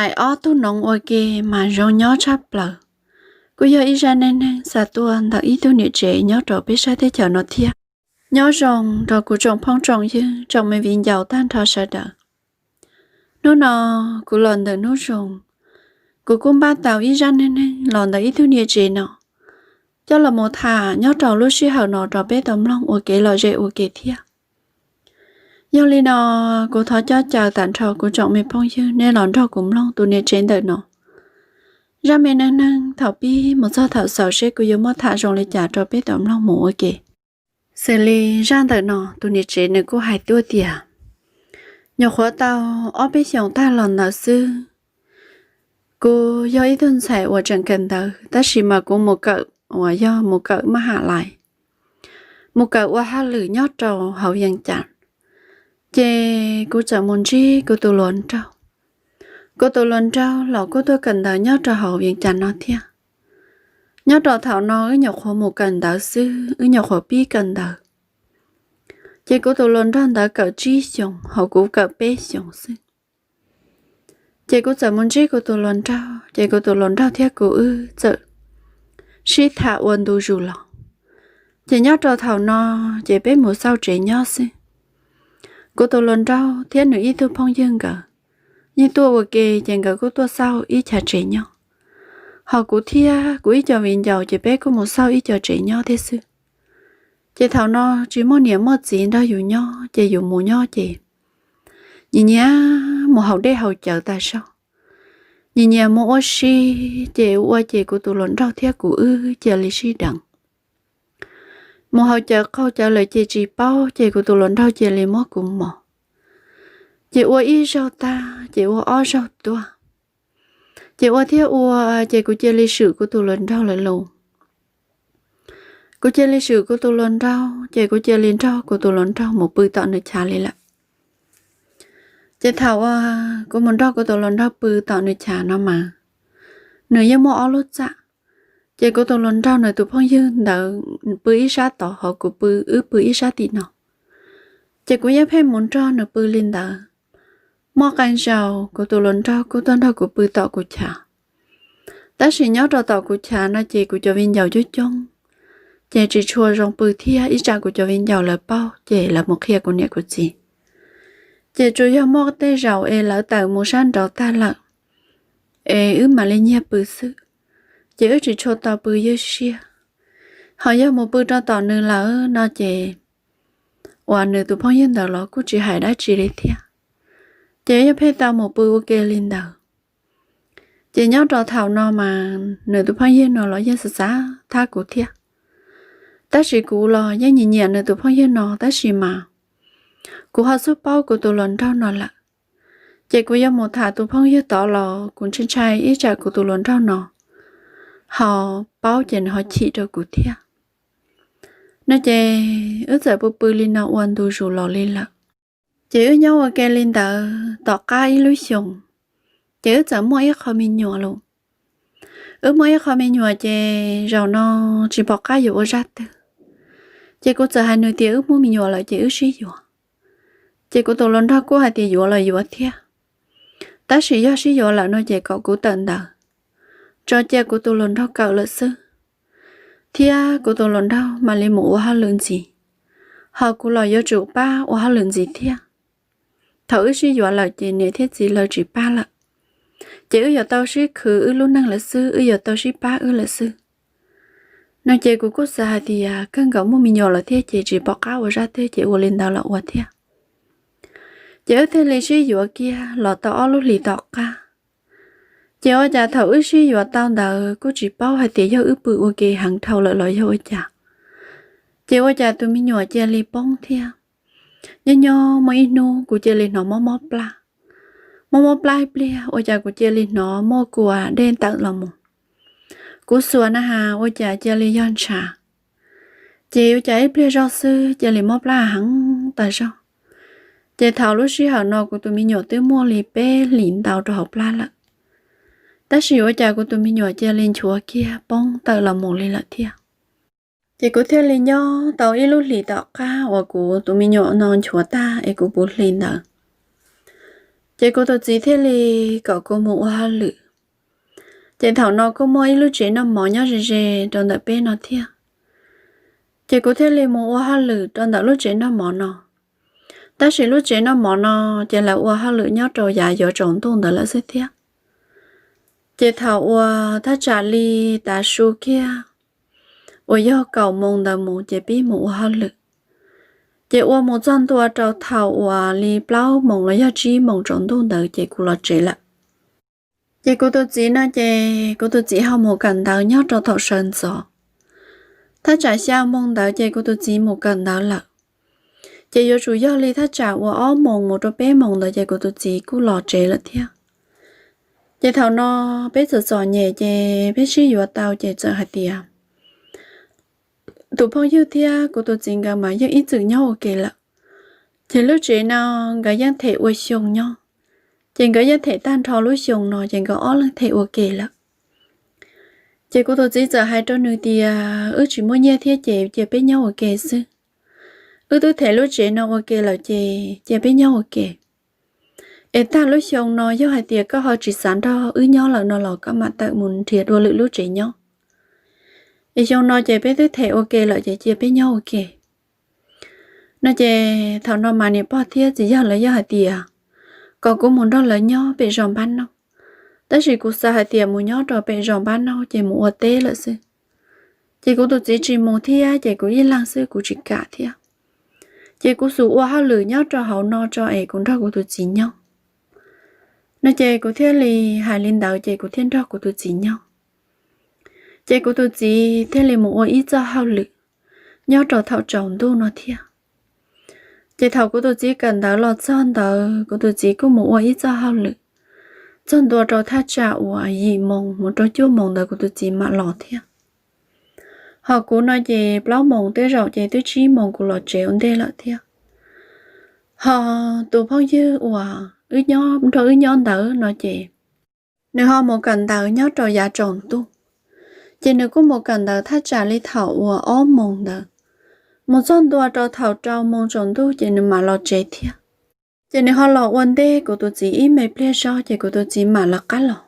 Aim ob tug noov ua ke mas zoo nyob tshaj plaws. Kuj yog ib zaj neej neeg xa tuaj ntawm ib tug niam tsev nyob rau peb sab teb chaws no thiab. Nyob zoo rau kuv tsoom phooj tsoom ywg tsoom me viv ncaus tag nrho sawv daws. Hnub no kuv los ntawm hnub zoo, kuv kuj npaj tau ib zaj neej neeg los ntawm ib tug niam tsev no, coj los mus tham nyob rau lub sij hawm no rau peb tau mloog ua kev lom zem ua ke thiab. Yog li no, kuv thov coj caw tag nrho kuv tsoom me phooj ywg nej los nrog kuv mloog tus niam tsev ntawm no. Zaj me neej neeg thaum pib mus txog thaum xaus seb kuv yuav muab tham zoo li cas rau peb tau mloog mus ua ke. Xws li zaj ntawm no tus niam tsev nws kuj hais tuaj tias, nyuam qhuav tau ob peb xyoos tag los ntawd xwb, kuv yog ib tug ntxhais uas tseem kawm ntawv tab sis mas kuv mus kawm uas yog mus kawm maj ham lais, mus kawm ua hauj lwm nyob rau hauv Vees Cas. Ces kuv txawm mus ntsib kuv tus hluas nraug. Kuv tus hluas nraug los kuj tuaj kawm ntawv nyob rau hauv Vees Cas no thiab. Nyob rau thaum no wb nyuam qhuav mus kawm ntawv xwb, wb nyuam qhuav pib kawm ntawv. Ces kuv tus hluas nraug ntawd kawm tsib xyoos, hos kuv kawm peb xyoos xwb. Ces kuv txawm mus ntsib kuv tus hluas nraug, ces kuv tus hluas nraug thiab kuv wb txawm sib tham ua ntu zus los. Ces nyob rau thaum no, ces peb mus xauj tsev nyob xwb. Kuv tus hluas nraug thiab nws ib tug phooj ywg nkawd yeej tuaj ua ke, ces nkawd kuj tuaj xauj ib chav tsev nyob. Hos kuv thiab kuv ib co viv ncaus ces peb kuj mus xauj ib co tsev nyob thiab xwb. Ces thaum no tsis muaj niam muaj txiv nrog yus nyob, ces yus mus nyob ces nyias nyias mus haus dej haus cawv tas zog, nyias nyias mus ua si, ces ua ces kuv tus hluas nraug thiab kuv wb cia li sib deev. Mus haus cawv qaug cawv lawm ces tsis paub, ces kuv tus hluas nraug cia li muab kuv mos. Ces ua ib zaug tag ces ua ob zaug tuaj. Ces ua thiab ua, ces kuv cia li swm kuv tus hluas nraug lawm lauj. Kuv cia li swm kuv tus hluas nraug, ces kuv cia li nrog kuv tus hluas nraug mus pw tom nws chav li lawm. Ces thaum uas kuv mus nrog kuv tus hluas nraug pw tom nws chav no mas, nws yeej muaj ob lub txaj. Ces kuv tus hluas nraug nws tus phooj ywg ntawd pw ib sab tod, hos kuv pw, wb pw ib sab tim no. Ces kuv yeej pheej mus nrog nws pw li ntawd. Muaj qee zaus kuv tus hluas nraug kuj tuaj nrog kuv pw tom kuv chav. Tab sis nyob rau tom kuv chav no ces kuv cov viv ncaus coob coob, ces tsis tshua zoo pw thiab, ib tsam kuv cov viv ncaus lawv paub ces lawv mus qhia kuv niam kuv txiv. Ces tsuas yog muaj tej zaum es lawv tawm mus sab nraud tag lawm, es wb mam li nyiag pw xwb, ces wb tsis tshua tau pw ywj siab. Hos yog mus pw rau tom nws lawm no ces uas nws tus phooj ywg ntawd los kuj tsis hais dab tsi li thiab. Ces yog pheej tau mus pw ua ke li ntawd. Ces nyob rau thaum no mas nws tus phooj ywg no los yeej xav xav thab kuv thiab. Tab sis kuv los yeej nyiam nyiam nws tus phooj ywg no, tab sis mas kuv ho xub paub kuv tus hluas nraug no lawm. Ces kuv yuav mus tham tus phooj ywg tod los kuv ntshai ntshai ib tsam kuv tus hluas nraug no ho paub ces nws ho chim rau kuv thiab no. Ces wb txawm pw pw li no ua ntu zus los li lawm. Ces wb nyob ua ke li ntawd tom qab ib lub xyoos, ces wb txawm muaj ib qho me nyuam lauj. Wb muaj ib qho me nyuam ces zaum no tsis pom qab yuav ua zaj twg. Ces kuv txawm hais nws tias wb muaj me nyuam lawm ces wb sib yuav. Ces kuv tus hluas nraug kuj hais tias yuav los yuav thiab, tab sis yog sib yuav lawm no ces kom kuv tawm ntawv, tso cia kuv tus hluas nraug kawm lawm xwb, thiab kuv tus hluas nraug mam li mus ua hauj lwm ntxiv, hos kuv los yuav tsum pab ua hauj lwm ntxiv thiab. Thaum wb sib yuav lawm ces niam thiab txiv lawv tsis pab lawm, ces wb yuav tau sib khwv wb lub neej lawm xwb, wb yuav tau sib pab wb lawm xwb no. Ces kuv kuj xav hais tias kawg nkaus muaj me nyuam lawm thiab ces tsis pom qab ua zaj twg ces ua li ntawd los ua thiab. Ces wb thiaj li sib yuav kiag los tau ob lub hlis tom qab. Ces ua cas thaum wb sib yuav tau ntawd kuj tsis paub hais tias yog wb pw ua ke heev dhau lawm los yog ua cas, ces ua cas tus me nyuam cia li poob thiab. Nyob nyob muaj ib hnub kuv cia li hnov mob mob plab. Mob mob plab ib pliag ua cas kuv cia li hnov muaj kua dej tawm los mus. Kuv xuas na has ua cas cia li yog ntshav. Ces ua cas ib pliag zog xwb cia li mob plab heev tas zog. Ces thaum lub sij hawm no kuv tus me nyuam twb muaj li peb hlis ntau rau hauv plab lawm, tab sis ua cas kuv tus me nyuam cia li nchuav kiag poob tawm los mus li lawm thiab. Ces kuv thiaj li nyob tau ib lub hlis tom qab uas kuv tus me nyuam no nchuav tag es kuv puv hlis ntawd. Ces kuv tus txiv thiaj li kom kuv mus ua hauj lwm. Ces thaum no kuj muaj ib lub tsev noj mov nyob ze ze rau ntawm peb no thiab. Ces kuv thiaj li mus ua hauj lwm rau ntawm lub tsev noj mov no. Tab sis lub tsev noj mov no ces lawv ua hauj lwm nyob rau yav yuav tsaus ntuj ntawd lawm xwb thiab. Ces thaum uas thaj tsam li tav su kiag uas yog kaum moos ntawd mus ces pib mus ua hauj lwm. Ces ua mus txog ntua rau thaum uas li plaub moos los yog tsib moos tsaus ntuj ntawd ces kuv los tsev lawm. Ces kuv tus txiv no ces kuv tus txiv ho mus kawm ntawv nyob rau thaum sawv ntxov. Thaj tsam xya moos ntawd ces kuv tus txiv mus kawm ntawv lawm. Ces yuav tsum yog li thaj tsam uas ob moos mus rau peb moos ntawd ces kuv tus txiv kuj los tsev lawm thiab. Ces thaum no peb txom txom nyem ces peb sib yuav tau ces txawm hais tias tus phooj ywg thiab kuv tus txiv nkawd mas yeej ib txwm nyob ua ke lawm. Ces lub tsev no nkawd yeej them ua xyoo nyob. Ces nkawd yeej them tag nrho lub xyoo no ces nkawd ob leeg them ua ke lawm. Ces kuv tus txiv txawm hais rau nws tias, wb tsis muaj nyiaj thiab ces cia peb nyob ua ke xwb. Wb twb them lub tsev no ua ke lawm ces cia peb nyob ua ke. Es tag lub xyoo no yog hais tias koj ho tsis xav nrog wb nyob lawm no los koj mam tawm mus nrhiav dua lwm lub tsev nyob. Es xyoo no ces peb twb them ua ke lawm ces cia peb nyob ua ke. No ces thaum no mas niam pog thiab txiv yawg lawv yog hais tias kom kuv mus nrog lawv nyob pem zos npab nauj. Tab sis kuv xav hais tias mus nyob rau pem zos npab nauj ces mus ua teb lawm xwb. Ces kuv tus txiv tsis mus thiab ces kuv ib leeg xwb kuv tsis kam thiab. Ces kuv xub ua hauj lwm nyob rau hauv no tso es kuv nrog kuv tus txiv nyob. No ces kuv thiaj li hais li ntawd ces kuv thiaj nrog kuv tus txiv nyob. Ces kuv tus txiv thiaj li mus ua ib txoj hauj lwm nyob rau thaum tsaus ntuj no thiab. Ces thaum kuv tus txiv kawm ntawv los txog ntawd kuv tus txiv kuj mus ua ib txoj hauj lwm txog ntua rau thaj tsam uas yim moos mus rau cuaj moos ntawd kuv tus txiv mam los thiab. Ho kuv no ces plaub moos twb zaum ces twb tsib moos kuv los tsev ua ntej lawm thiab. Ho tus phooj ywg uas wb nyob nrog wb nyob ntawd no ces nws ho mus kawm ntawv nyob rau yav tsaus ntuj. Ces nws kuj mus kawm ntawv thaj tsam li thaum uas ob moos ntawd mus txog ntua rau thaum rau moos tsaus ntuj ces nws mam los tsev thiab. Ces nws ho los ua ntej kuv tus txiv ib me pliag zog ces kuv tus txiv mam lawv qab los.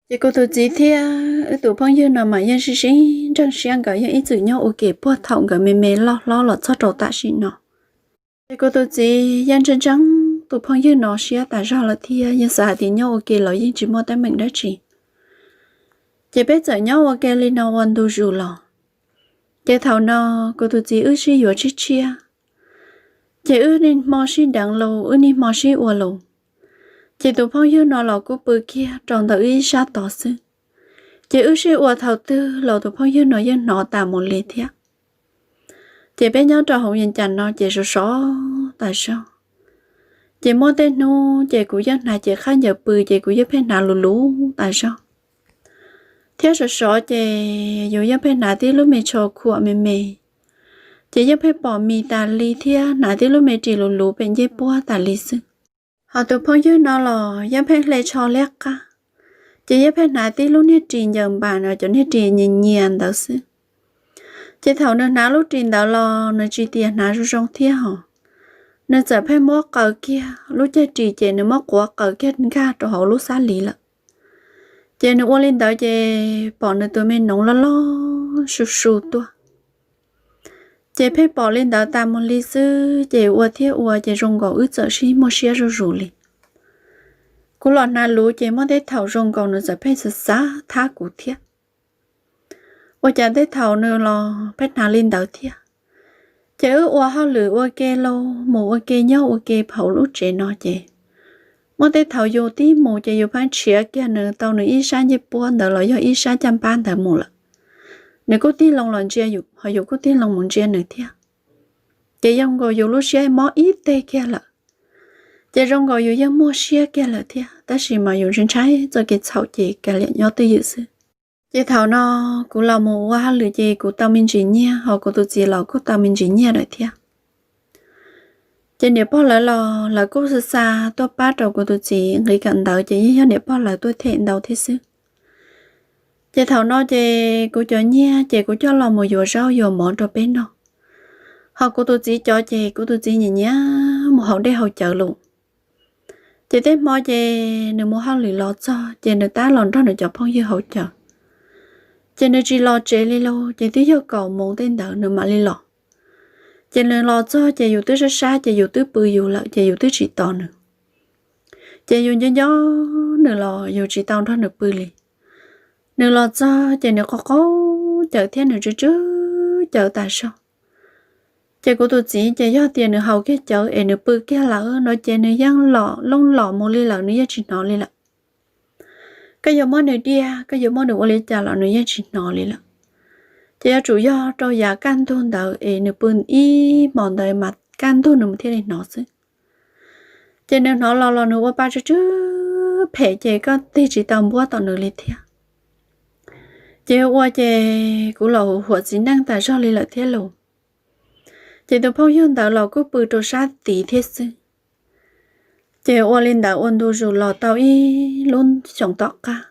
Ces kuv tus txiv thiab wb tus phooj ywg no mas yeej sib sib nreeg siab, nkawd yeej ib txwm nyob ua ke puag thaum nkawd me me loj hlob los txog rau tam sim no. Ces kuv tus txiv yeej ntseeg ntseeg tus phooj ywg no siab tas zog lawm thiab yeej xav hais tias nyob ua ke los yeej tsis muaj teeb meem dab tsi. Ces peb txawm nyob ua ke li no ua ntu zus los. Ces thaum no kuv tus txiv wb sib yuav tshiab tshiab, ces wb niaj hmo sib deev los wb niaj hmo sib ua los. Ces tus phooj ywg no los kuj pw kiag rau ntawm wb ib sab tod xwb. Ces wb sib ua thaum twg los tus phooj ywg no yeej hnov tas mus li thiab. Ces peb nyob rau hauv yees cas no ces sov sov tas zog. Ces muaj tej hnub ces kuv yeej hnav cev qhaub ncaws pw ces kuv yeej pheej hnav luv luv tas zog. Thiab sov sov ces yus yeej pheej hnav tib lub me tsho khuam me me, ces yeej pheej pom mis tas li thiab hnav tib lub me ris luv luv pem ncej puab tas li xwb. Ho tus phooj ywg no los yeej pheej hle tsho liab qab, ces yeej pheej hnav tib lub niag ris ncaws npas no cov niag ris nyias nyias ntawd xwb. Ces thaum nws hnav lub ris ntawd los nws tsis tias hnav zoo zoo thiab hos, nws txawm pheej muab qaws kiag lub cag ris ces nws muab quav qaws kiag nkag rau hauv lub xab li lawm. Ces nws ua li ntawd ces pom nws tus me noov loj loj su su tuaj. Ces pheej pom li ntawd tas mus li xwb ces ua thiab ua ces zoo nkaus wb txawm sib muaj siab zuj zus li. Kuv los hnav luv ces muaj tej thaum zoo nkaus nws txawm pheej xav xav thab kuv thiab. Ua cas tej thaum nws los pheej hnav li ntawd thiab. Ces wb ua hauj lwm ua ke los mus ua ke nyob ua ke hauv lub tsev no ces muaj tej thaum yus tib mus ces yus pheej tshiav kiag nws tau nws ib sab ncej puab ntawd los yog ib sab caj npab ntawd mus lawm. Nws kuj tig loo los ntsia yus ho yus kuj tig loo mus ntsia nws thiab. Ces zoo nkaus yus lub siab mob ib teg kiag lawm. Ces zoo nkaus yus yeej muaj siab kiag lawm thiab tab sis mas yus ntshai ntshai txoj kev txhaum ces kav liam nyob twj ywm xwb. Ces thaum no kuv los mus ua hauj lwm ces kuv tau me ntsis nyiaj ho kuv tus txiv los kuj tau me ntsis nyiaj lawm thiab. Ces niam pog lawv los lawv kuj xa xa tuaj pab rau kuv tus txiv nqis kawm ntawv ces yeej yog niam pog lawv tuaj them ntau thiab xwb. Ces thaum no ces kuv cov nyiaj ces kuv coj los mus yuav zaub yuav mov rau peb noj. Ho kuv tus txiv cov ces kuv tus txiv nyiam nyiam mus haus dej haus cawv los. Ces tej hmo ces nws mus hauj lwm los txog ces nws tab los nrog nws cov phooj ywg haus cawv. Ces nws tsis los tsev li lauj, ces twb yog kaum moos tej ntawd nws mam li los. Ces nws los txog ces yus twb sab sab ces yus twb pw yus lawm ces yus twb tsis tos nws. Ces yus nco nco nws los yus tsis tau nrog nws pw li. Nws los txog ces nws qaug qaug cawv thiab nws tsw tsw cawv tas zog. Ces kuv tus txiv ces yog tias nws haus kiag cawv es nws pw kiag lawm no ces nws yeej los looj los mus li lawm, nws yeej tsis hnov li lawm. Koj yuav muab nws diaj, koj yuav muab nws ua li cas los nws yeej tsis hnov li lawm. Ces yuav tsum yog rau yav kaj ntug ntawd es nws pw ib hmos ntawd mas kaj ntug nws thiaj li hnov xwb. Ces nws hnov los los nws ua pa tsw tsw phem ces koj tig tsis tau npuab tom nws li thiab. Ces ua ces kuv los huam txiv neej tas zog li lawm thiab lauj. Ces tus phooj ywg ntawd los kuj pw rau sab tid thiab xwb. Ces ua li ntawd ua ntu zus los tau ib lub xyoos tom qab,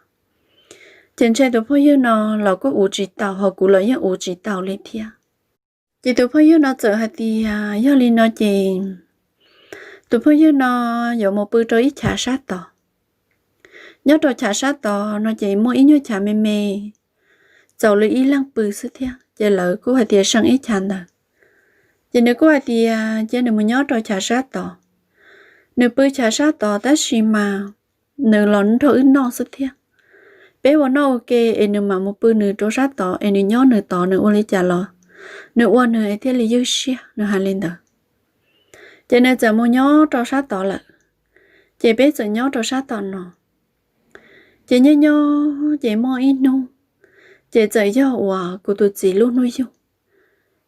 ces ntshe tus phooj ywg no los kuj uv tsis tau, ho kuv los yeej uv tsis tau li thiab. Ces tus phooj ywg no txawm hais tias yog li no ces tus phooj ywg no yuav mus pw rau ib chav sab tod. Nyob rau chav sab tod no ces muaj ib nyuag chav me me, txaus li ib leeg pw xwb thiab, ces lawv kuj hais tias seem ib chav ntawd. Ces nws kuj hais tias cia nws mus nyob rau chav sab tod. Nws pw chav sab tod tab sis mas nws los nrog wb noj xwb thiab. Peb ua noj ua ke es nws mam mus pw nws rau sab tod es nws nyob nws tod, nws ua li cas los nws ua nws thiaj li ywj siab, nws hais li ntawd. Ces nws txawm mus nyob rau sab tod lawm, ces peb txawm nyob rau sab tom no. Ces nyob nyob ces muaj ib hnub, ces txawm yog uas kuv tus txiv lub hnub yug.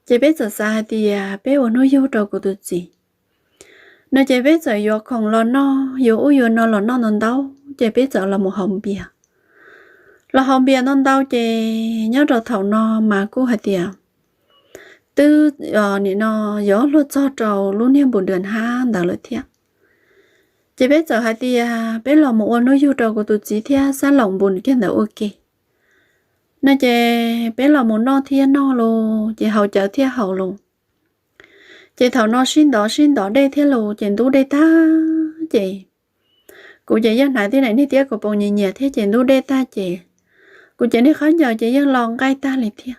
Ces peb txawm xav hais tias peb ua hnub yug rau kuv tus txiv no ces peb txawm yuav khoom los noj, yuav ub yuav no los noj ntau ntau, ces peb txawm los mus haus npias. Los haus npias ntau ntau ces nyob rau thaum no mas kuj hais tias twb nim no yuav luag txog rau lub niag npus dua hab ntawd lawm thiab. Ces peb txawm hais tias peb los mus ua hnub yug rau kuv tus txiv thiab xab laum npus kiag ntawd ua ke no ces peb los mus noj thiab noj los ces haus cawv thiab haus los. Ces thaum no sib ntov sib ntov dej thiab los ces ntub dej tag ces kuv ces yeej hnav tib daim niag tiab kaus poom nyias nyias thiab ces ntub dej tag ces kuv ces niag khaub ncaws ces yeej lo nqaij tag li thiab.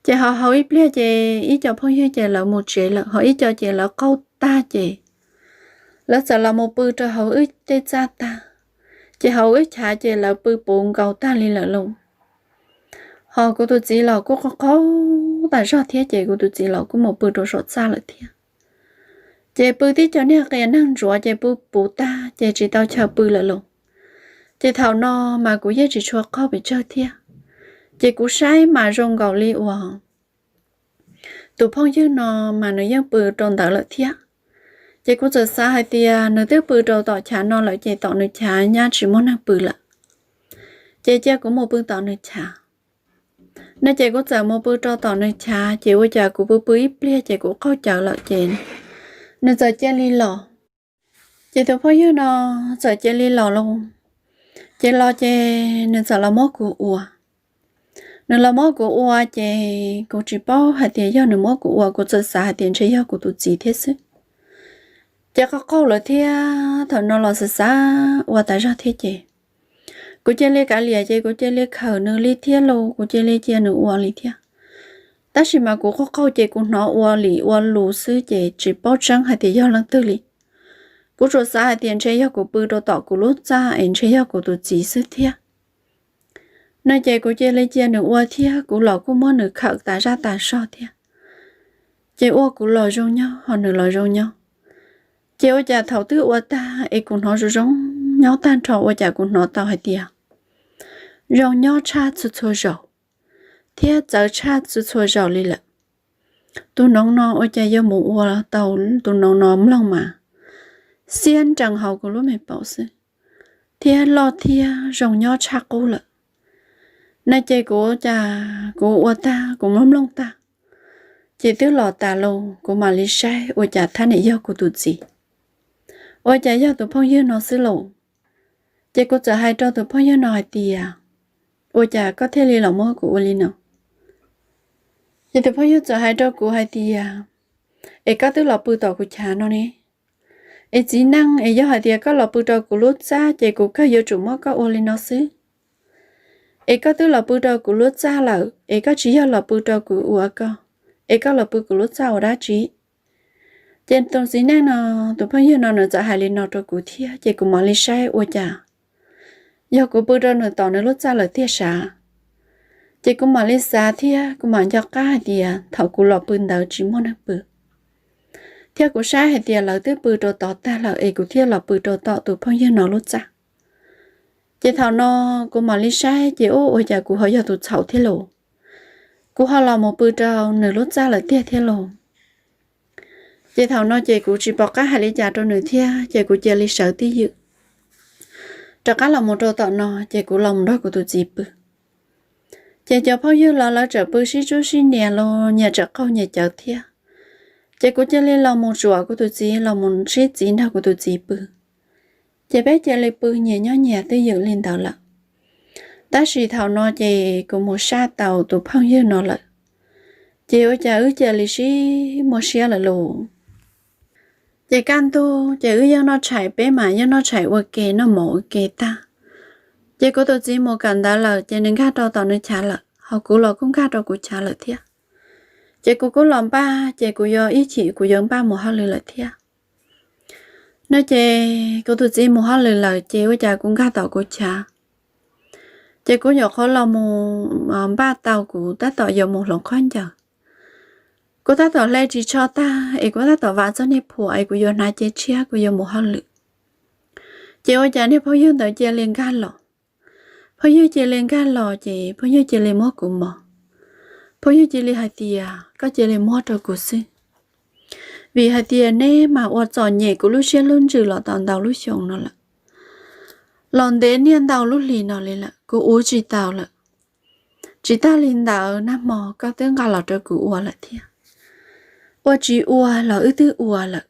Ces ho haus ib pliag ces ib co phooj ywg ces lawv mus tsev lawm, ho ib co ces lawv qaug tag ces lawv txawm los mus pw rau hauv wb tej txaj tag. Ces hauv wb chav ces lawv pw puv nkaus tag li lawm lauj. Ho kuv tus txiv los kuj qaug qaug tas zog thiab ces kuv tus txiv los kuj mus pw rau saum txaj lawm thiab. Ces pw tib co niag qias neeg ntsuav ces pw puv tag ces tsis tau chaw pw lawm lauj. Ces thaum no mas kuv yeej tsis tshua qaug pes tsawg thiab. Ces kuv saib mas zoo nkaus li uas tus phooj ywg no mas nws yeej pw rau ntawd lawm thiab. Ces kuv txawm xav hais tias nws twb pw rau tom chav no lawm ces tom nws chav nyab tsis muaj neeg pw lawm, ces cia kuv mus pw tom nws chav no ces kuv txawm mus pw rau tom nws chav ces ua cas kuv pw pw ib pliag ces kuv qaug cawv lawm ces nws txawm cia li los. Ces tus phooj ywg no txawm cia li los lauj. Ces los ces nws txawm los muab kuv ua. Nws los muab kuv ua ces kuv tsis paub hais tias yog nws muab kuv ua, kuv txawm xav hais tias ntshe yog kuv tus txiv thiab xwb. Ces qaug qaug lawm thiab thaum no los xav xav ua tas zog thiab ces kuv cia li kav liam ces kuv cia li khawm nws li thiab los kuv cia li cia nws ua li thiab. Tab sis mas kuv qaug qaug ces kuv hnov ua li ua lus xwb ces tsis paub tseeb hais tias yog leej twg li. Kuv tsuas xav hais tias ntshe yog kuv pw rau tom kuv lub txaj es ntshe yog kuv tus txiv xwb thiab no ces kuv cia li cia nws ua thiab kuv los kuj muab nws khawm tas zaj tas zog thiab. Ces ua kuv los zoo nyob ho nws los zoo nyob. Ces ua cas thaum twb ua tag es kuv hnov zoo zoo nyob tag nrho ua cas kuv hnov tau hais tias zoo nyob tshaj txhua txhua zaus thiab txawv tshaj txhua txhua zaus li lawm. Tus noov no ua cas yuav mus ua tau tus noov no mloog mas xiab nrees hauv kuv lub me paum xwb thiab loj thiab zoo nyob tshaj qub lawm. No ces kuv ua cas kuv ua tag kuv mloog mloog tag ces twb los tas los kuv mam li saib ua cas thab niam yog kuv tus txiv, ua cas yog tus phooj ywg no xwb lauj. Ces kuv txawm hais rau tus phooj ywg no hais tias ua cas koj thiaj li los muab kuv ua li no? Ces tus phooj ywg txawm hais rau kuv hais tias es koj twb los pw tom kuv chav no ne, Es txiv neej, es yog hais tias koj los pw rau kuv lub txaj ces kuv kawg yuav tsum muab koj ua li no xwb. Es koj twb los pw rau kuv lub txaj lawm es koj tsis yog los pw rau kuv ua koj, es koj los pw kuv lub txaj ua dab tsi? Ces tus txiv neej no, tus phooj ywg no nws txawm hais li no rau kuv thiab ces kuv mam li saib ua cas yog kuv pw rau nws tom nws lub txaj lawm tiag sav. Ces kuv mam li xav thiab kuv mam nco qab hais tias thaum kuv los pw ntawd tsis muaj neeg pw, thiab kuv saib hais tias lawv twb pw rau tod tag lawm es kuv thiaj los pw rau tom tus phooj ywg no lub txaj. Ces thaum no kuv mam li saib ces ua cas kuv ho yog tus txhaum thiab los, kuv ho los mus pw rau nws lub txaj lawm tiag thiab los. Ces thaum no ces kuv tsis pom qab hais li cas rau nws thiab ces kuv cia li sawv twj ywm rov qab los mus rau tom no ces kuv los mus nrog kuv tus txiv pw. Ces cov phooj ywg los lawv tseem pw sib tsub sib nias los nyias tseem qaug nyias cawv thiab. Ces kuv cia li los mus tsuam kuv tus txiv los mus sib txiv nrog kuv tus txiv pw. Ces peb cia li pw nyias nyob nyias twj ywm li ntawd lawm. Tab sis thaum no ces kuv mus saj tau tus phooj ywg no lawm, ces ua cas wb cia li sib muaj siab lawm los. Ces kaj ntug ces wb yeej noj tshais, peb mas yeej noj tshais ua ke noj mov ua ke tag. Ces kuv tus txiv mus kawm ntawv lawm ces nws nkag rau tom nws chav lawm, ho kuv los kuj nkag rau kuv chav lawm thiab. Ces kuv kuj los npaj ces kuv yuav ib chim kuv yuav npaj mus hauj lwm lawm thiab. No ces kuv tus txiv mus hauj lwm lawm ces ua cas kuv nkag tom kuv chav. Ces kuv nyuam qhuav los mus npaj tau kuv tab tom yuav mus hloov khaub ncaws. Kuv tab tom hle ris tsho tag es kuv tab tom vam txog niag phuam es kuv yuav hnav cev tshiab kuv yuav mus hauj lwm. Ces ua cas niag phooj ywg ntawd cia li nkag los. Phooj ywg cia li nkag los ces phooj ywg cia li muab kuv mos. Phooj ywg cia li hais tias koj cia li muab rau kuv xwb, vim hais tias neb mas ua txom nyem kuv lub siab lub ntsws los tau ntau lub xyoo no lawm, los ntev niaj ntau lub hlis no li lawm kuv ua tsis tau lawm. Tsis tag li ntawd nag hmo koj twb nqa los rau kuv ua lawm thiab. Ua tsis ua los wb twb ua lawm,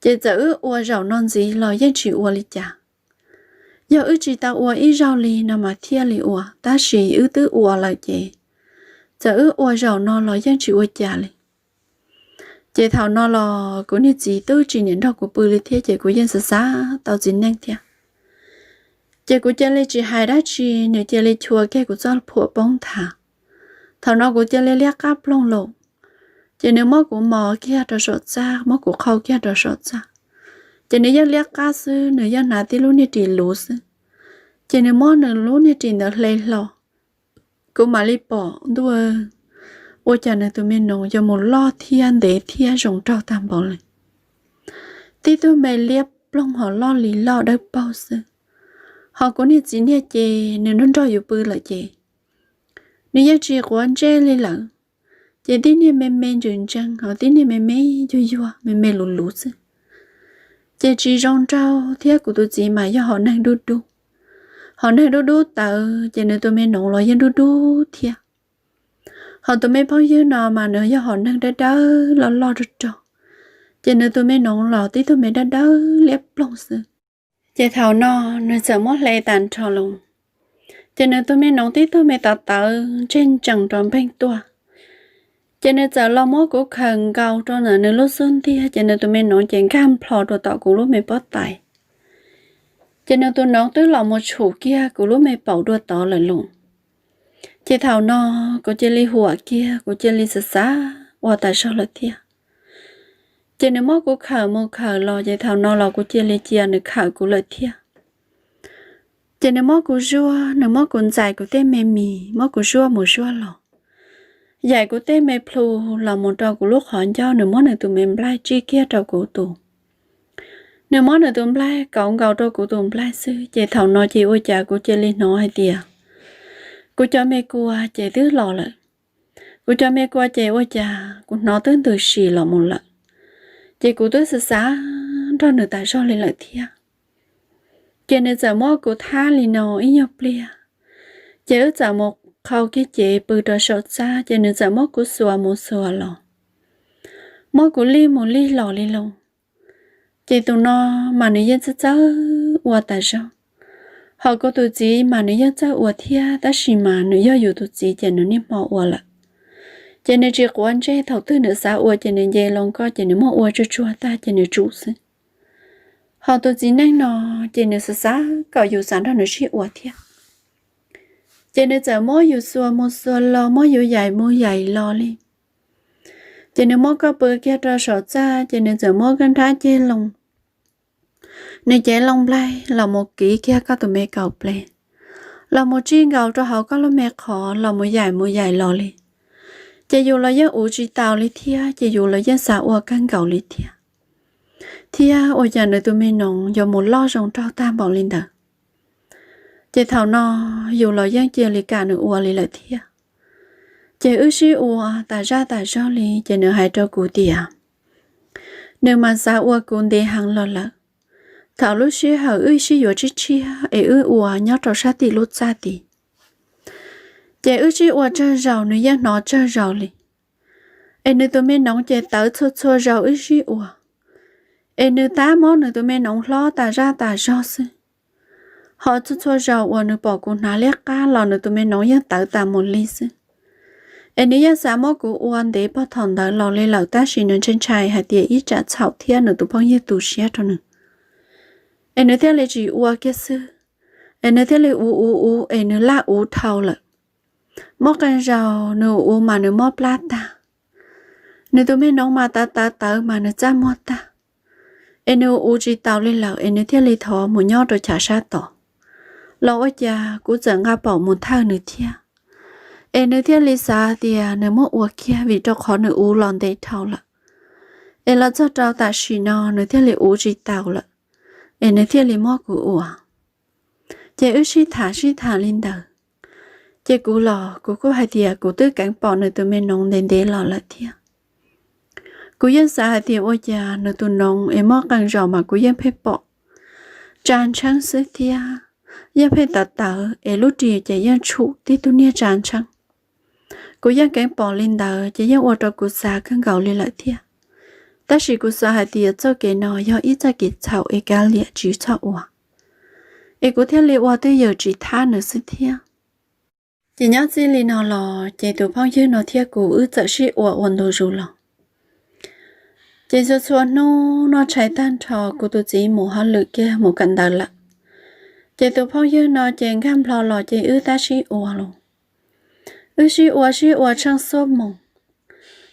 ces txawm wb ua zaum no ntxiv los yeej tsis ua li cas. Yog wb tsis tau ua ib zaug li no mas thiaj li ua, tab sis wb twb ua lawm ces txawm wb ua zaum no los yeej tsis ua cas li. Ces thaum no los kuv niag txiv twb tsis niam nrog kuv pw li thiab ces kuv yeej xav xav tau txiv neej thiab. Ces kuv cia li tsis hais dab tsi, nws cia li chua kiag kuv txoj phuam poob nthav. Thaum no kuv cia li liab qab ploog los, ces nws muab kuv mos kiag rau saum txaj, muab kuv qhau kiag rau saum txaj. Ces nws yeej liab qab xwb, nws yeej hnav tib lub niag ris luv xwb. Ces nws muab nws lub niag ris ntawd hle hlo, kuv mam li pom ntuj, ua cas nws tus me noov yuav mus loj thiab ntev thiab zoo nraug tag npaum li. Tib tug me liab ploog ho loj li loj dawb paug xwb. Ho kuv niag txiv niag ces nws nrog nrog yus pw lawm ces nws yeej tsis quav ntsej li lawm. Ces tib niag me me ntsees ntsees, ho tib niag me me yuag yuag, me me luv luv xwb. Ces tsis zoo nraug thiab, kuv tus txiv mas yog hom neeg dub dub. Hom neeg dub dub tawv ces nws tus me noov los yeej dub dub thiab. Ho tus me phooj ywg no mas nws yog hom neeg dawb dawb loj loj rog rog, ces nws tus me noov los tib tug me dawb dawb liab ploog xwb. Ces thaum no nws txawm muab hle tag nrho los, ces nws tus me noov tib tug me tawv tawv ntsej ntsees rau npeej tuaj. Ces nws txawm los muab kuv khaws nkaus rau ntawm nws lub xub ntiag, ces nws tus me noov ces nkag nplho rau tom kuv lub me pob tais. Ces nws tus noov twb los mus tshum kiag kuv lub me paum dua tod lawm los. Ces thaum no kuv cia li huam kiag, kuv cia li xav xav ua tas zog lawm thiab. Ces nws muab kuv khawm mus khawm los, ces thaum no los kuv cia li cia nws khawm kuv lawm thiab. Ces nws muab kuv zuaj, nws muab kuv ntxais kuv tej me mis, muab kuv zuaj mus zuaj los, yaim kuv tej me plhu los mus rau kuv lub qhov ncauj, nws muab nws tus me nplaig tsij kiag rau kuv tus. Nws muab nws tus nplaig kauv nkaus rau kuv tus nplaig xwb, ces thaum no ces ua cas kuv cia li hnov hais tias kuv cov me kua ces twb los lawm. Kuv cov me kua ces ua cas kuv hnov twb ntws si los mus lawm. Ces kuv twb xav xav nrog nws tas zog li lawm thiab. Ces nws txawm muab kuv thab li no ib nyuag pliag, ces wb txawm mus qhau kiag cev pw rau saum txaj, ces nws txawm muab kuv xuas mus xuas los, muab kuv lig mus lig los li los. Ces tus no mas nws yeej txawj txawj ua tas zog, ho kuv tus txiv mas nws yeej txawj ua thiab, tab sis mas nws yog yus tus txiv ces nws niaj hmo ua lawm. Ces nws tsis quav ntsej, thaum twg nws xav ua ces nws nce loo koj ces nws muab ua tsuag tsuag tag ces nws tsum xwb. Ho tus txiv neej no ces nws xav xav kom yus xav nrog nws sib ua thiab. Ces nws txawm muab yus xuas mus xuas los, muab yus yaim mus yaim los li. Ces nws muab koj pw kiag rau saum txaj, ces nws txawm muab koj nrab ceg loo, nws cev loo nplaig los mus kiv kiag koj tus me kaum ples, los mus tsij nkaus rau hauv koj lub me qhov los mus yaim mus yaim los li. Ces yus los yeej uv tsis taus li thiab, ces yus los yeej xav ua kawg nkaus li thiab. Thiab ua cas nws tus me noov yuav mus loj zoo nraug tag npaum li ntawd? Ces thaum no yus los yeej cia li kam nws ua li lawm thiab. Ces wb sib ua tas zaj tas zog li, ces nws hais rau kuv tias nws mas xav ua kuv ntev heev los lawm. Thaum lub sij hawm wb sib yuav tshiab tshiab es wb ua nyob rau sab tim lub txaj tid, ces wb sib ua tsawg zaus nws yeej hnov tsawg zaus li. Es nws tus me noov ces tawv txhua txhua zaus wb sib ua, es nws tab muab nws tus me noov hlob tas zaj tas zog xwb. Ho txhua txhua zaus uas nws pom kuv hnav liab qab los nws tus me noov yeej tawv tas mus li xwb. Es nws yeej xav muab kuv ua ntev pog thaum ntawd los li lawm, tab sis nws ntshai ntshai hais tias ib tsam txhaum thiab nws tus phooj ywg tu siab rau nws, es nws thiaj li tsis ua kiag xwb. Es nws thiaj li uv uv uv es nws laj uv dhau lawm. Muaj qee zaus nws uv mas nws mob plab tag, nws tus me noov mas tawv tawv tawv mas nws txaj muag tag, es nws uv tsis taus li lawm es nws thiaj li thov mus nyob rau chav sab tod. Los ua cas kuv txawm nqa paum mus thawj nws thiab, es nws thiaj li xav tias nws muab ua kiag vim rau qhov nws uv los ntev dhau lawm. Es los txog rau tam sim no nws thiaj li uv tsis taus lawm, es nws thiaj li muab kuv ua. Ces wb sib tham sib tham li ntawd, ces kuv los kuv kuj hais tias kuv twb keev pom nws tus me noov ntev ntev los lawm thiab. Kuv yeej xav hais tias ua cas nws tus noov es muaj qee zaus mas kuv yeej pheej pom tsa ntsheeb xwb thiab, yeej pheej tawv tawv es lub ris ces yeej tshum tib tug niag tsa ntsheeb. Kuv yeej keev pom li ntawd ces yeej ua rau kuv xav kawg nkaus li lawm thiab. Tab sis kuv xav hais tias txoj kev no yog ib txoj kev txhaum es kav liam tsis txhob ua, es kuv thiaj li ua twj ywm tsis thab nws xwb thiab. Ces nyob txij li no los ces tus phooj ywg no thiab kuv wb txawm sib ua ua ntu zus los. Ces txhua txhua hnub noj tshais tag nrho kuv tus txiv mus hauj lwm kiag mus kawm ntawv lawm, ces tus phooj ywg no ces nkag nplo los ces wb tab sib ua los. Wb sib ua sib ua tsheej xuab moos.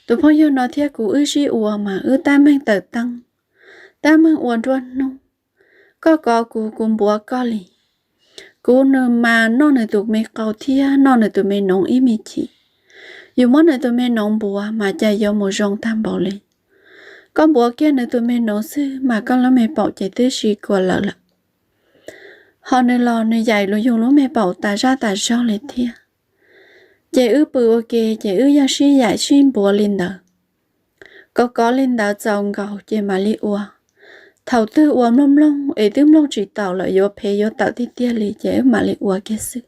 Tus phooj ywg no thiab kuv wb sib ua mas wb tab meeg tawm teeb, tab meeg ua nruab hnub. Koj kov kuv, kuv npuav koj li. Kuv nws mas noj nws tus me qau thiab noj nws tus me noov ib me chim. Yus muab nws tus me noov npuav mas cas yuav mus zoo tag npaum li. Koj npuav kiag nws tus me noov xwb mas koj lub me paum ces twb si kua lawm lawm. Ho nws los nws yaim los yus lub me paum tas zaj tas zog li thiab. Ces wb pw ua ke ces wb yeej sib yaim sib npuav li ntawd. Kov kov li ntawd txaus nkaus ces mam li ua. Thaum twg ua mloog mloog es twb mloog tsis taus lawm yuav phem yuav tawm tiag tiag li ces wb mam li ua kiag xwb.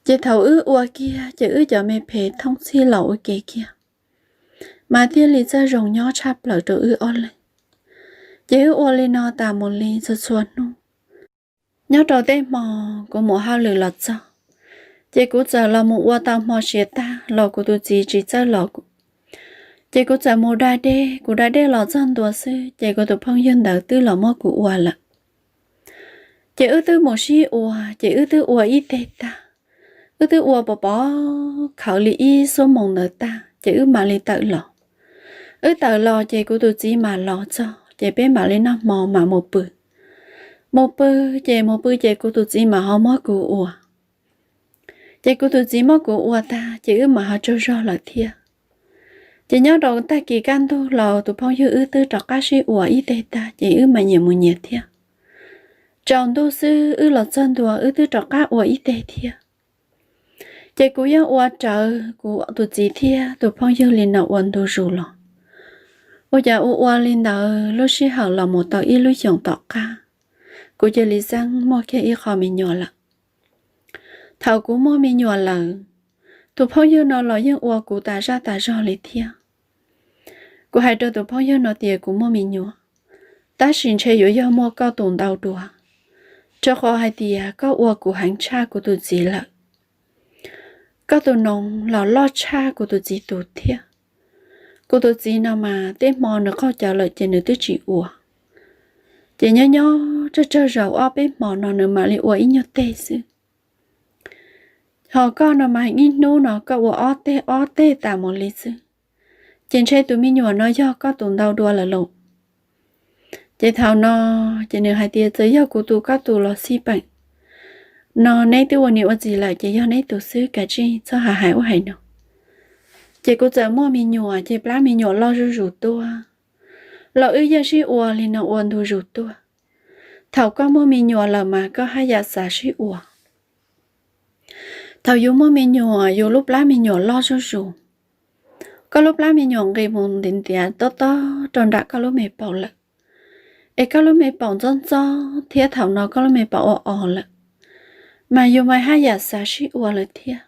Ces thaum wb ua kiag ces wb cov me phem thoob txhij los ua ke kiag, mas thiaj li txawj zoo nyob tshaj plaws rau wb ob leeg. Ces wb ua li no tas mus li txhua txhua hnub. Nyob rau tej hmo kuv mus hauj lwm los txog, ces kuv txawm los mus ua tau hmo siav tag los kuv tus txiv tsis txawj los. Ces kuv txawm mus da dej, kuv da dej los txog ntua xwb ces kuv tus phooj ywg ntawd twb los muab kuv ua lawm. Ces wb twb mus sib ua, ces wb twb ua ib teg tag. Wb twb ua pov pov khawv li ib xuab moos ntawd tag ces wb mam li tawm los. Wb tawm los ces kuv tus txiv mam los txog ces peb mam li noj hmo mam mus pw. Mus pw, ces mus pw ces kuv tus txiv mam ho muab kuv ua. Ces kuv tus txiv muab kuv ua tag ces wb mam ho tsaug zog lawm thiab. Ces nyob rau tag kis kaj ntug los tus phooj ywg wb twb rov qab sib ua ib teg tag ces wb mam nyias mus nyias thiab. Tsaus ntuj xwb wb los txog ntua wb twb rov qab ua ib teg thiab. Ces kuv yeej ua rawv kuv tus txiv thiab tus phooj ywg li no ua ntu zus los. Ua cas ua ua li ntawd lub sij hawm los mus tau ib lub xyoos tom qab, kuv cia li xeeb muaj kiag ib qho me nyuam lawm. Thaum kuv muaj me nyuam lawm, tus phooj ywg no los yeej ua kuv tas zaj tas zog li thiab. Kuv hais rau tus phooj ywg no tias kuv muaj me nyuam, tab sis ntshe yuav yog muaj koj tus ntau dua, rau qhov hais tias koj ua kuv heev tshaj kuv tus txiv lawm. Koj tus noov los loj tshaj kuv tus txiv tus thiab. Kuv tus txiv no mas tej hmo nws qaug cawv lawm ces nws twb tsis ua. Ces nyob nyob tsawg tsawg zaus ob peb hmo no nws mam li ua ib nyuag teg xwb. Ho koj no mas ib hnub no koj ua ob teg ob teg tas mus li xwb. Ces ntshe tus me nyuam no yog koj tus ntau dua lawm lauj. Ces thaum no ces nws hais tias, txawm yog kuv tus koj tus los xij peem, no neb twb ua niam ua txiv lawm ces yog neb tus xwb, kav tsij txhob hais hais ub hais no. Ces kuv txawm muaj me nyuam ces plab me nyuam loj zuj zus tuaj, los wb yeej sib ua li no ua ntu zus tuaj. Thaum koj muaj me nyuam lawm mas koj haj yam xav sib ua. Thaum yus muaj me nyuam yus lub plab me nyuam loj zuj zus, koj lub plab me nyuam nqis mus ntiav ntiav tob tob rau nram koj lub me paum lawm, es koj lub me paum ntxob ntxob thiab thaum no koj lub me paum ua o lawm, mas yus mas haj yam xav sib ua lawm thiab.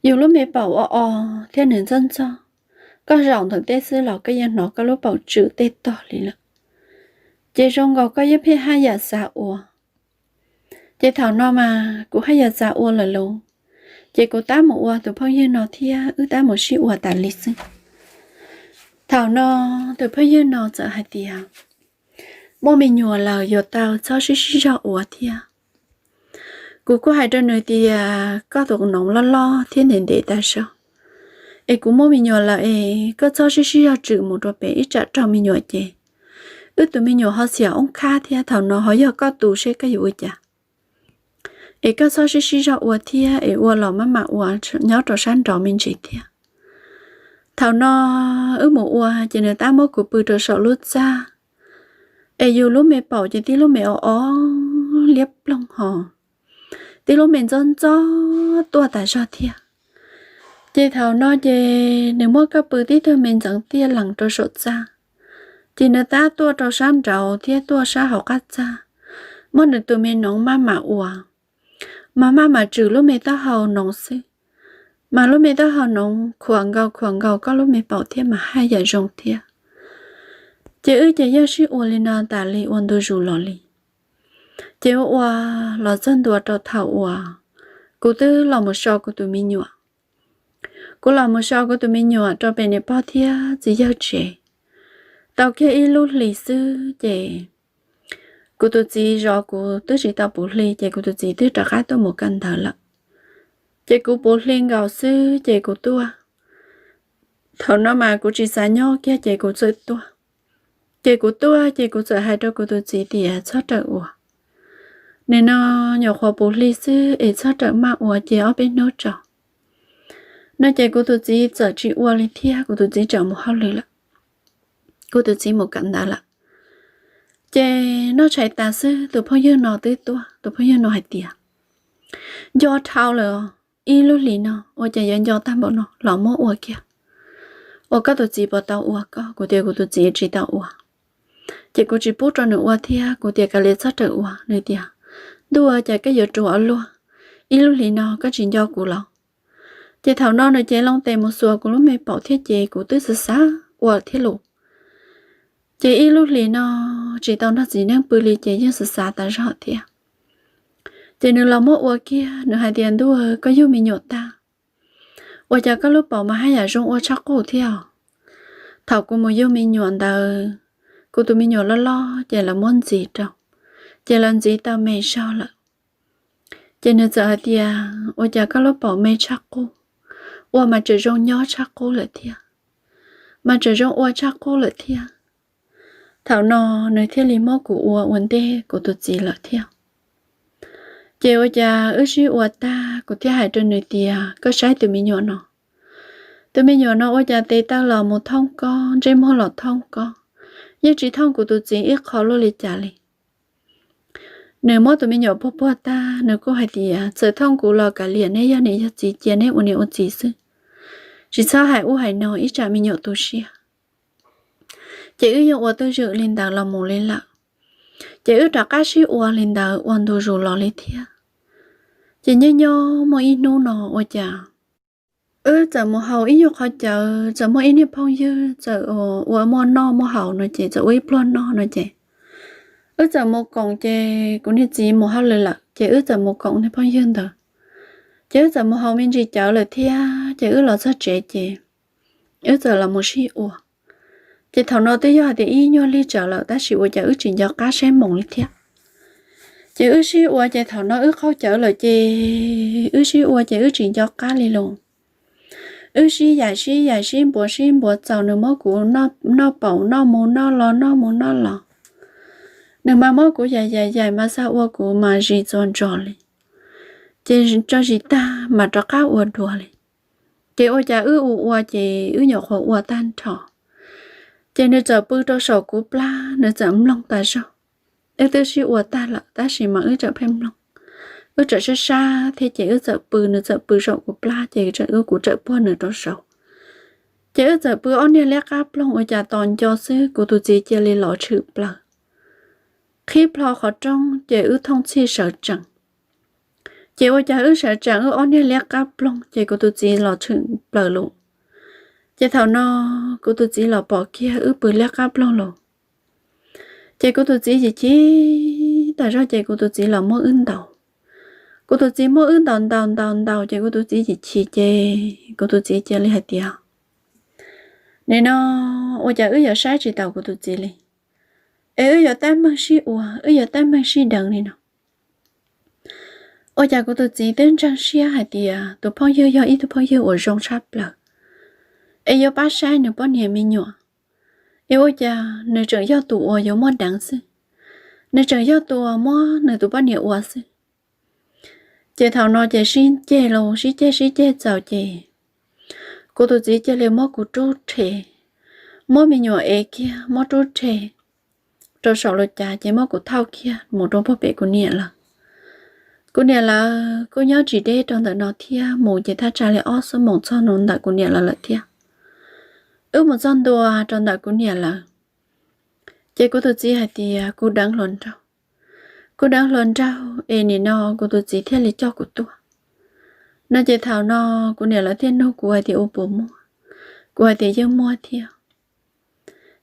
Yus lub me paum ua o thiab nws ntxob ntxob, koj zaum ntawm teb xwb los koj yeej hnov koj lub paum tswm tej tog li lawm. Ces zoo nkaus koj yeej pheej haj yam xav ua. Ces thaum no mas kuv haj yam xav ua lawm lauj, ces kuv tab mus ua tus phooj ywg no thiab wb tab mus sib ua tas li xwb. Thaum no tus phooj ywg no txawm hais tias, muaj me nyuam lawm yuav tau txhob sib sib zog ua thiab. Kuv kuj hais rau nws tias, koj tus noov loj loj thiab ntev ntev tas zog, es kuv muaj me nyuam lawm es koj txhob sib sib zog tswm mus rau pem ib tsam raug me nyuam ces wb tus me nyuam ho xiam oob khab thiab thaum no ho yog koj tus seb koj yuav ua cas. Es koj txhob sib sib zog ua thiab es ua los maj mam ua nyob rau sab nraud me ntsis thiab. Thaum no wb mus ua ces nws tab muab kuv pw rau saum lub txaj, es yus lub me paum ces tib lub me o o liab ploog ho tib lub me ntxob ntxob tuaj tas zog thiab. Ces thaum no ces nws muab koj pw tib tug me ntxeev tiaj lees rau saum txaj, ces nws tab tuaj rau sab nraud thiab tuaj sab hauv qab txaj, muab nws tus me noov maj mam ua, mas maj mam tswm lub me taub hau noov xwb. Mas lub me taub hau noov khuam nkaus khuam nkaus koj lub me paum thiab mas haj yam zoo thiab. Ces wb ces yeej sib ua li no tas li ua ntu zus los li. Ces ua ua los txog ntua rau thaum uas kuv twb los mus so kuv tus me nyuam. Kuv los mus so kuv tus me nyuam rau pem niam pog thiab txiv yawg tsev. Tau kiag ib lub hlis xwb ces kuv tus txiv zov kuv twb tsis tau puv hli ces kuv tus txiv twb rov qab tuaj mus kawm ntawv lawm. Ces kuv puv hli nkaus xwb ces kuv tuaj. Thaum no mas kuv tsis xav nyob kiag ces kuv txawm tuaj. Ces kuv tuaj ces kuv txawm hais rau kuv tus txiv tias txhob rawm ua, nim no nyuam qhuav puv hli xwb es txhob rawm maj ua ces ob peb hnub tso. No ces kuv tus txiv txawm tsis ua li thiab, kuv tus txiv txawm mus hauj lwm lawm, kuv tus txiv mus kawm ntawv lawm. Ces noj tshais tas xwb tus phooj ywg no twb tuaj, tus phooj ywg no hais tias, nco dhau lawm, ib lub hlis no ua cas yuav nco tag npaum no los muab ua kiag. Ua koj tus txiv puas tau ua koj? Kuv tias kuv tus txiv tsis tau ua. Ces kuv tsis pub rau nws ua thiab, kuv tias kav liam txhob rawm ua. Nws tias, ntuj, cas koj yuav ruam ua luaj, ib lub hlis no koj tsis nco kuv los? Ces thaum no nws cev loo tes mus xuas kuv lub me paum thiab ces kuv twb xav xav ua thiab lauj. Ces ib lub hlis no tsis tau nrog txiv neej pw li ces yeej xav xav tas zog thiab. Ces nws los muab ua kiag, nws hais tias, ntuj, koj yug me nyuam tag, ua cas koj lub paum mas haj yam zoo ua tshaj qub thiab os. Thaum kuv mus yug me nyuam ntawd, kuv tus me nyuam loj loj ces lawv muab ntxiv rau, ces lawv ntxiv tau me zog lawm. Ces nws txawm hais tias, ua cas koj lub paum me tshaj qub, ua mas tseem zoo nyob tshaj qub lawm thiab, mas tseem zoo ua tshaj qub lawm thiab. Thaum no nws thiaj li muab kuv ua ua ntej kuv tus txiv lawm thiab. Ces ua cas wb sib ua tag kuv thiaj hais rau nws tias, koj saib tus me nyuam no, tus me nyuam no ua cas tes taw los mus thooj koj, ntsej muag los thooj koj, yeej tsis thooj kuv tus txiv ib qho luaj li cas li. Nws muab tus me nyuam puag puag tag, nws kuj hais tias, txawm thooj kuv los kav liam, neb yog niam yog txiv cia neb ua niam ua txiv xwb, tsis txhob hais ub hais no ib tsam me nyuam tu siab. Ces wb yeej ua twj ywm li ntawd los mus li lawm. Ces wb rov qab sib ua li ntawd ua ntu zus los li thiab. Ces nyob nyob muaj ib hnub no ua cas wb txawm mus haus ib nyuag qhov cawv, txawm muaj ib niag phooj ywg txawm ua muaj noj muaj haus no ces txawm ua ib pluag noj no ces wb txawm mus koom, ces kuv niag txiv mus hauj lwm lawm ces wb txawm mus koom niag phooj ywg ntawd. Ces wb txawm mus haus me ntsis cawv lawm thiab ces wb los txog tsev ces wb txawm los mus sib ua. Ces thaum no twb yog hais tias ib nyuag lig tsawv lawm tab sis ua cas wb tsis nco qab saib moos li thiab. Ces wb sib ua ces thaum no wb qaug cawv lawm ces wb sib ua ces wb tsis nco qab li los. Wb sib yaim sib yaim sib npuav sib npuav txaus nws muab kuv noj paum noj mus noj los noj mus noj los. Nws mas muab kuv yaim yaim yaim mas xav ua kuv mas zis txuas ntsos li. Ces tso zis tag mas rov qab ua dua li. Ces ua cas wb ua ua ces wb nyuam qhuav ua tag nrho. Ces nws txawm pw rau saum kuv plab nws txawm mloog tas zog. Wb twb sib ua tag lawm tab sis mas wb txawm pheej mloog. Wb txawm sab sab thiab ces wb txawm pw nws txawm pw saum kuv plab ces wb kuv txawm puag nws rau saud. Ces wb txawm pw ob niag liab qab ploog ua cas tos nco xwb kuv tus txiv cia li los tshwm plaws. Qhib plho qhov rooj ces wb thooj txhij sawv tsees. Ces ua cas wb sawv tsees wb ob niag liab qab ploog ces kuv tus txiv los tshwm plaws lawm. Ces thaum no kuv tus txiv los pom kiag wb pw liab qab ploog lawm. Ces kuv tus txiv chim chim tas zog ces kuv tus txiv los muab wb ntaus. Kuv tus txiv muab wb ntaus ntaus ntaus ntaus ces kuv tus txiv chim chim ces kuv tus txiv cia li hais tias, nim no ua cas wb yuav saib tsis taus kuv tus txiv li, es wb yuav tab meeg sib ua wb yuav tab meeg sib deev li no. Ua cas kuv tus txiv twb ntseeg siab hais tias tus phooj ywg yog ib tug phooj ywg uas zoo tshaj plaws, es yuav pab saib nws poj niam me nyuam, es ua cas nws tseem yog tus uas yuav muab deev xwb, nws tseem yog tus uas muab nws tus poj niam ua xwb. Ces thaum no ces sib ceg los sib ceg sib ceg txaus ces kuv tus txiv cia li muab kuv rub rhe, muab me nyuam ev kiag muab rub rhe rau saum lub cav ces muab kuv thauj kiag mus rau puag pem kuv niam lawv. Kuv niam lawv kuj nyob tsis deb rau ntawm no thiab, mus ces thaj tsam li ob xuab moos txog ntawm kuv niam lawv lawm thiab. Wb mus txog ntua rau ntawm kuv niam lawv, ces kuv tus txiv hais tias kuv deev hluas nraug, kuv deev hluas nraug es nim no kuv tus txiv thiaj li coj kuv tuaj no. Ces thaum no kuv niam lawv thiaj nug kuv hais tias ua puas muaj, kuv hais tias yeej muaj thiab.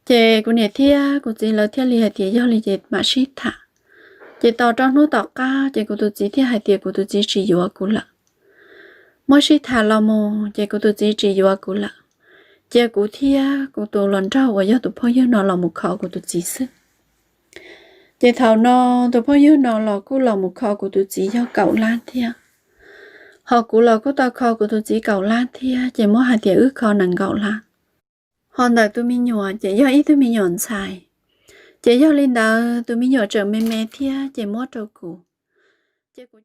Ces kuv niam thiab kuv txiv lawv thiaj li hais tias yog li ces mam sib tham. Ces tos rau hnub tom qab ces kuv tus txiv thiaj hais tias kuv tus txiv tsis yuav kuv lawm. Muab sib tham los mus ces kuv tus txiv tsis yuav kuv lawm, cia kuv thiab kuv tus hluas nraug uas yog tus phooj ywg no los mus kho kuv tus txiv xwb. Ces thaum no tus phooj ywg no los kuj los mus kho kuv tus txiv yog kaum lab thiab, ho kuv los kuj tau kho kuv tus txiv kaum lab thiab ces muab hais tias wb kho nees nkaum lab. Ho ntawm tus me nyuam ces yog ib tug me nyuam ntxhais, ces yog li ntawd tus me nyuam tseem me me thiab ces muab rau kuv. Ces kuv